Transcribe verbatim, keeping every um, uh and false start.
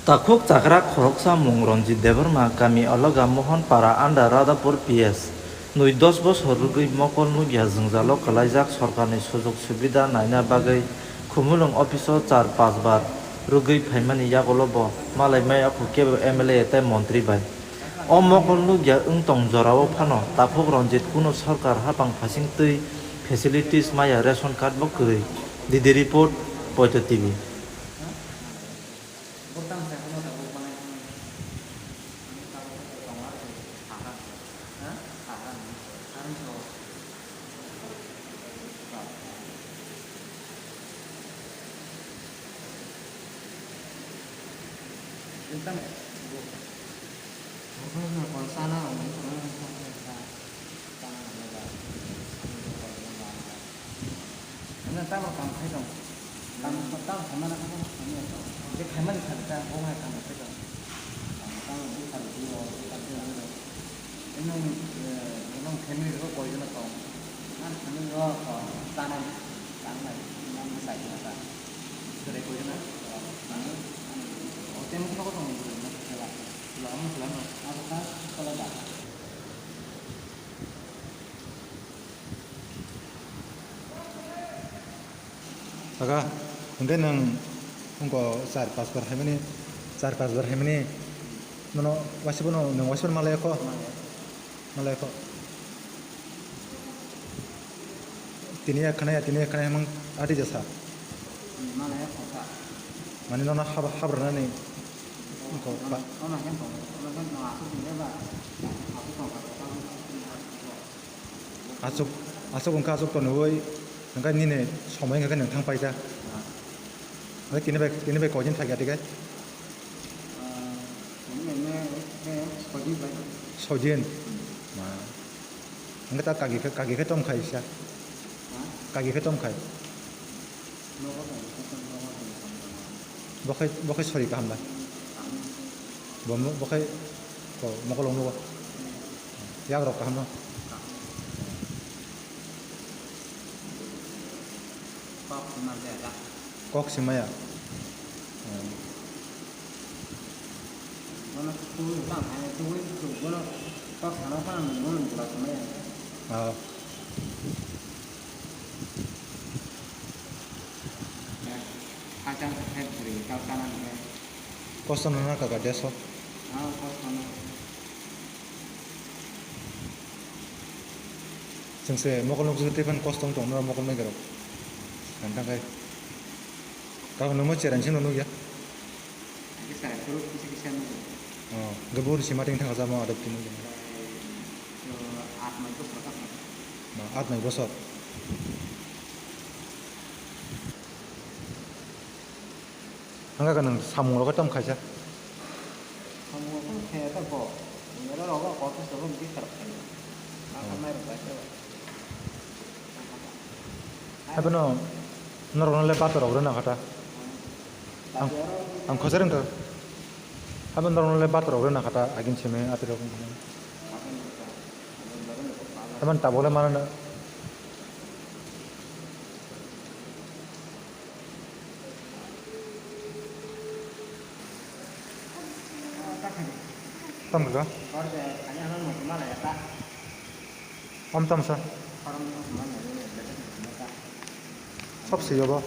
Takhuk chakra khoroksa mung Ranjit Debbarma, kami Alaga Mohan Para under Radhapur P S. Nwi dos bosor rwgwi mokol nukya jwngjalo kwlaijak sorkarni sujok subida naina bagwi Khumulwng office-o char pash bar rwgwi phaimani yagulo bo malai maya kho kebo M L A tei montri bai. O mokol nukya wng tong jorao phano takhuk Ranjit kuno sorkar hapang phasing twi facilities maya, ration card bo kwrwi. Didi report, Poito T V. Ano tamo kam khai tong. Tam, tam khaimani khe tong khaimani tong. Je khaimani sari ta, bo hai kam khai tong. Tam, tam bo sari bo, tam se bo. Ino, eh, ino family ro koi jona tong. Ani family ro ko, tanai, tanai, nam sai jona ta. Sere koi jona, ani, ani, o tem ko ko tong ni jona, sela, sela mo sela mo, asa ta, sela da. Aga, hwnkhe nwng wngkha char pash bar haimani, char pash bar haimani, nono waisa bono nwng waisa bono malai kho, malai kho. Tini ya khna ya, tini ya khna ya, himang ati jasa. Mane nono hab-, habranani wngkha pa- Aswk, aswk wngkha, aswk tonwi, hwnkhe nini somoi hwnkhe nwng thang paikha. Hwnkhe tini bai, tini bai koi din thakya tike? Soi din? Ma. Hwnkhe ta kagi khe, kagi khe tong khai sa? Kagi khe tong khai? Bo khai, bo khai sori kaham da? Bo mo-, bo khai ko mokol wng nugo. Yak rok kaham no? Kok se maya. Bono twi tang hai twi bono kok sana sana bono bula se maya. Ah. Hachang khe bwrwi kok sana nangkhe. Kosto no na kaka deso. Ah, kosto no. Chwng se mokol nukjagwi tei phano kosto wng tong norok mokol naigarok. Ang thang khai. Tabuk nungno cherai sino nukya. Kisa kuru kisa kisa nugo. Oh, hwnkhe bo risi mating thangkha jamo adop tini. Bai, so, aat noi bosor kha. Ma, aat noi bosor. Hwnka khe nwng samung rok khe tong khaisa? Samung rok tong khe ta bo. Oro rogo kok khe sobo bisi rok khaio. Asa mai rok bai khe. Haibano norokno le bator rok rwna kha ta. Ang, ang khosa rwngkha. Haibano norokno le bator rok rwna kha ta agin simi atwrok. Haibano tabuk le mano. Tamo kha? Om tamo sa? Sob si yobo.